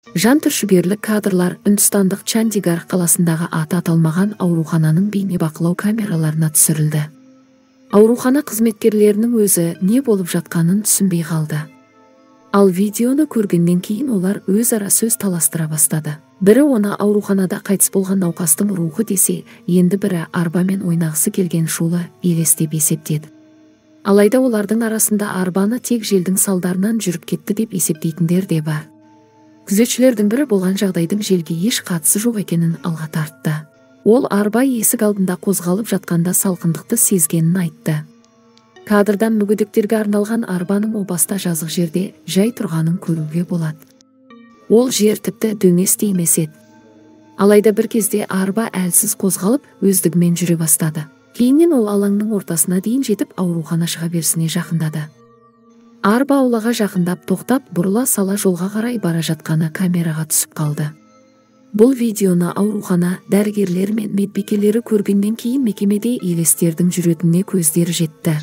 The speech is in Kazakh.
Жан түршігерлік кадрлар Үндістандық Чандигарх қаласындағы аты аталмаған аурухананың бейнебақылау камераларына түсірілді. Аурухана қызметкерлерінің өзі не болып жатқанын түсінбей қалды. Ал видеоны көргеннен кейін олар өзара сөз таластыра бастады. Бірі оны ауруханада қайтыс болған науқастың рухы десе, енді бірі арбамен ойнағысы келген шулы елес деп есептеді. Алайда олардың арасында арбаны тек желдің салдарынан жүріп кетті деп есептейтіндер де бар. Күзетшілердің бірі болған жағдайдың желге еш қатысы жоқ екенін алға тартты. Ол арба есік алдында қозғалып жатқанда салқындықты сезгенін айтты. Кадрдан мүгедектерге арналған арбаның о баста жазық жерде жай тұрғанын көруге болады. Ол жер тіпті дөңес те емес еді. Алайда бір кезде арба әлсіз қозғалып, өздігімен жүре бастады. Кейіннен ол алаңның ортасына дейін жетіп, аурухана шыға берісіне жақындады. Арба аулаға жақындап тоқтап, бұрыла сала жолға қарай бара жатқаны камераға түсіп қалды. Бұл видеоны аурухана дәрігерлері мен медбикелері көргеннен кейін мекемеде елестердің жүретініне көздері жетті.